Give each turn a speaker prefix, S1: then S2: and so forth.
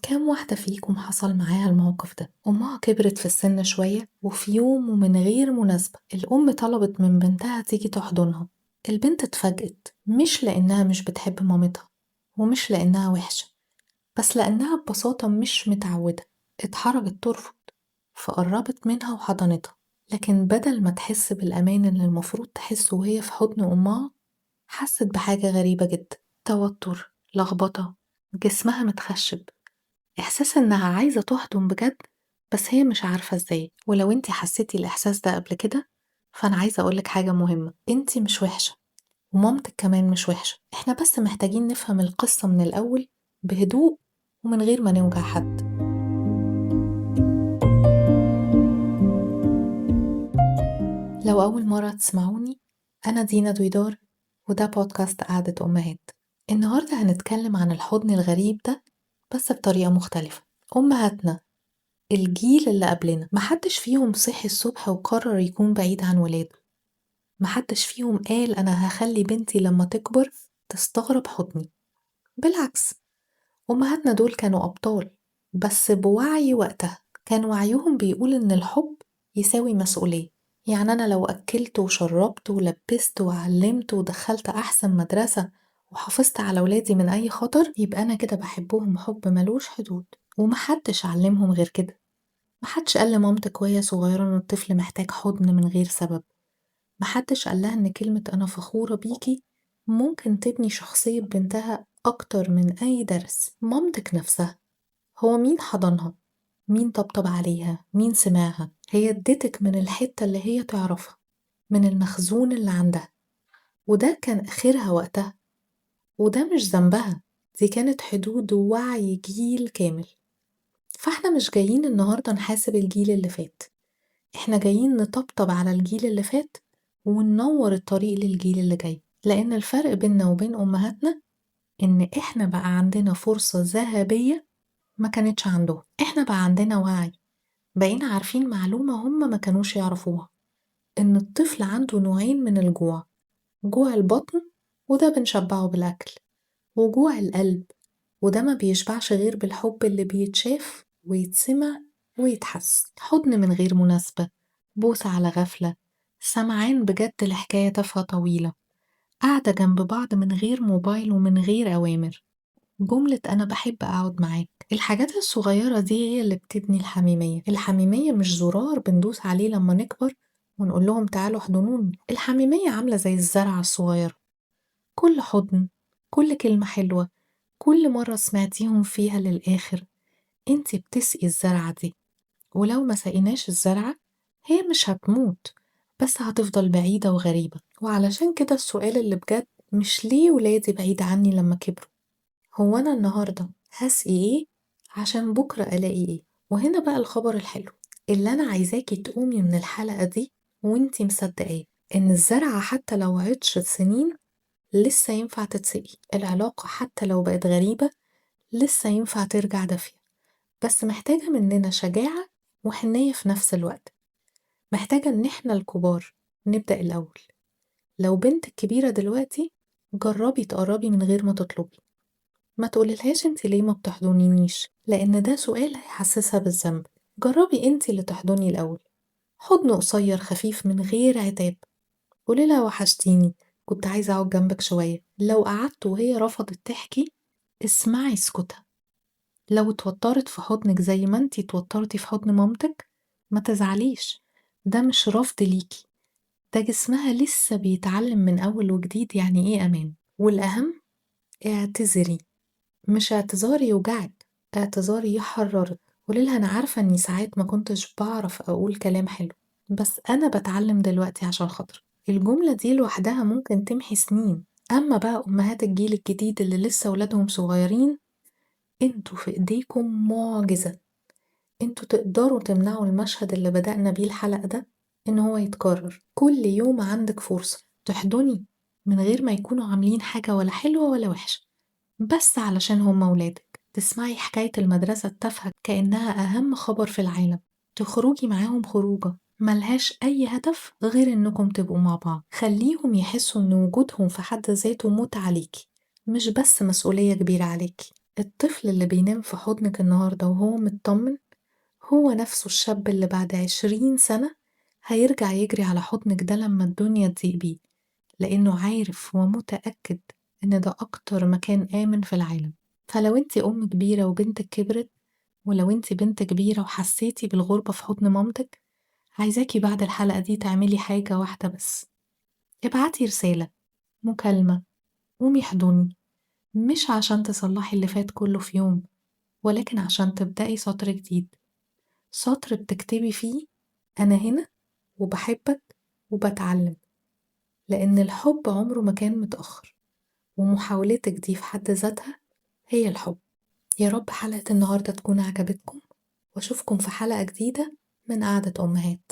S1: كام واحدة فيكم حصل معاها الموقف ده؟ أمها كبرت في السن شوية، وفي يوم ومن غير مناسبة الأم طلبت من بنتها تيجي تحضنها. البنت اتفاجئت، مش لأنها مش بتحب مامتها ومش لأنها وحشة، بس لأنها ببساطة مش متعودة. اتحرجت ترفض، فقربت منها وحضنتها، لكن بدل ما تحس بالأمان اللي المفروض تحسه وهي في حضن أمها، حست بحاجة غريبة جدا، توتر، لخبطة، جسمها متخشب، إحساس إنها عايزة تحضن بجد بس هي مش عارفة إزاي. ولو انتي حسيتي الإحساس ده قبل كده، فأنا عايزة أقولك حاجة مهمة، انتي مش وحشة ومامتك كمان مش وحشة، احنا بس محتاجين نفهم القصة من الأول بهدوء ومن غير ما نوجع حد. لو أول مرة تسمعوني، أنا دينا دويدار، وده بودكاست قعدة أمهات. النهاردة هنتكلم عن الحضن الغريب ده بس بطريقة مختلفة. أمهاتنا، الجيل اللي قبلنا، محدش فيهم صحي الصبح وقرر يكون بعيد عن ولاده، محدش فيهم قال أنا هخلي بنتي لما تكبر تستغرب حضني. بالعكس، أمهاتنا دول كانوا أبطال، بس بوعي وقتها. كان وعيهم بيقول إن الحب يساوي مسؤولية، يعني أنا لو أكلت وشربت ولبست وعلمت ودخلت أحسن مدرسة وحافظت على ولادي من أي خطر، يبقى أنا كده بحبهم حب ملوش حدود. ومحدش علمهم غير كده، محدش قال لمامتك وهي صغيرة إن الطفل محتاج حضن من غير سبب، محدش قال لها إن كلمة أنا فخورة بيكي ممكن تبني شخصية بنتها أكتر من أي درس. مامتك نفسها، هو مين حضنها؟ مين طبطب عليها؟ مين سمعها؟ هي اديتك من الحتة اللي هي تعرفها، من المخزون اللي عندها، وده كان آخرها وقتها، وده مش ذنبها، دي كانت حدود وعي جيل كامل. فاحنا مش جايين النهاردة نحاسب الجيل اللي فات، احنا جايين نطبطب على الجيل اللي فات وننور الطريق للجيل اللي جاي. لأن الفرق بيننا وبين أمهاتنا إن احنا بقى عندنا فرصة ذهبية ما كانتش عندهم. احنا بقى عندنا وعي، بقينا عارفين معلومة هم ما كانوش يعرفوها، إن الطفل عنده نوعين من الجوع، جوع البطن وده بنشبعه بالأكل، وجوع القلب وده ما بيشبعش غير بالحب اللي بيتشاف ويتسمع ويتحس. حضن من غير مناسبة، بوسة على غفلة، سمعان بجد لحكاية تافهة طويلة، قاعدة جنب بعض من غير موبايل ومن غير أوامر، جملة أنا بحب أقعد معاك. الحاجات الصغيرة دي هي اللي بتبني الحميمية. الحميمية مش زرار بندوس عليه لما نكبر ونقول لهم تعالوا احضنوني. الحميمية عاملة زي الزرعة الصغيرة، كل حضن، كل كلمة حلوة، كل مرة سمعتيهم فيها للآخر، انتي بتسقي الزرعة دي. ولو ما سقيناش الزرعة هي مش هتموت، بس هتفضل بعيدة وغريبة. وعلشان كده السؤال اللي بجد مش ليه ولادي بعيد عني لما كبروا، هو أنا النهاردة هسقي إيه عشان بكرة ألاقي إيه؟ وهنا بقى الخبر الحلو اللي أنا عايزاكي تقومي من الحلقة دي وانتي مصدقاه، إن الزرعة حتى لو عطشت سنين لسه ينفع تتسقي، العلاقة حتى لو بقت غريبة لسه ينفع ترجع دافية، بس محتاجة مننا شجاعة وحنية في نفس الوقت. محتاجة إن إحنا الكبار نبدأ الأول. لو بنتك كبيرة دلوقتي، جربي تقربي من غير ما تطلبي، ما تقوليلهاش انت ليه ما بتحضنينيش، لأن ده سؤال هيحسسها بالذنب. جربي انت اللي تحضني الأول، حضن قصير خفيف من غير عتاب، قوليلها وحشتيني، كنت عايزة أقعد جنبك شوية. لو قعدت وهي رفضت تحكي، اسمعي سكوتها. لو اتوترت في حضنك زي ما انتي اتوترتي في حضن مامتك، ما تزعليش، ده مش رفض ليكي، ده جسمها لسه بيتعلم من أول وجديد يعني إيه أمان. والأهم، اعتذري، مش اعتذار يوجعك، اعتذار يحررك. قوليلها أنا عارفة إني ساعات ما كنتش بعرف أقول كلام حلو، بس أنا بتعلم دلوقتي عشان خاطرك. الجملة دي لوحدها ممكن تمحي سنين. أما بقى أمهات الجيل الجديد اللي لسه ولادهم صغيرين، انتوا في إيديكم معجزة، انتوا تقدروا تمنعوا المشهد اللي بدأنا بيه الحلقة ده إن هو يتكرر. كل يوم عندك فرصة تحضني من غير ما يكونوا عاملين حاجة ولا حلوة ولا وحشة، بس علشان هم ولادك. تسمعي حكاية المدرسة التافهة كأنها أهم خبر في العالم، تخرجي معاهم خروجة ملهاش أي هدف غير إنكم تبقوا مع بعض. خليهم يحسوا إن وجودهم في حد ذاته متعة ليكي، مش بس مسؤولية كبيرة عليكي. الطفل اللي بينام في حضنك النهاردة وهو متطمن هو نفسه الشاب اللي بعد 20 سنة هيرجع يجري على حضنك ده لما الدنيا تضيق بيه، لأنه عارف ومتأكد إن ده أكتر مكان آمن في العالم. فلو انتي أم كبيرة وبنتك كبرت، ولو انتي بنت كبيرة وحسيتي بالغربة في حضن مامتك، عايزاكي بعد الحلقة دي تعملي حاجة واحدة بس. ابعتي رسالة، مكالمة، قومي احضني، مش عشان تصلحي اللي فات كله في يوم، ولكن عشان تبدأي سطر جديد، سطر بتكتبي فيه أنا هنا وبحبك وبتعلم. لأن الحب عمره ما كان متأخر، ومحاولتك دي في حد ذاتها هي الحب. يا رب حلقة النهاردة تكون عجبتكم، وأشوفكم في حلقة جديدة من قعدة أمهات.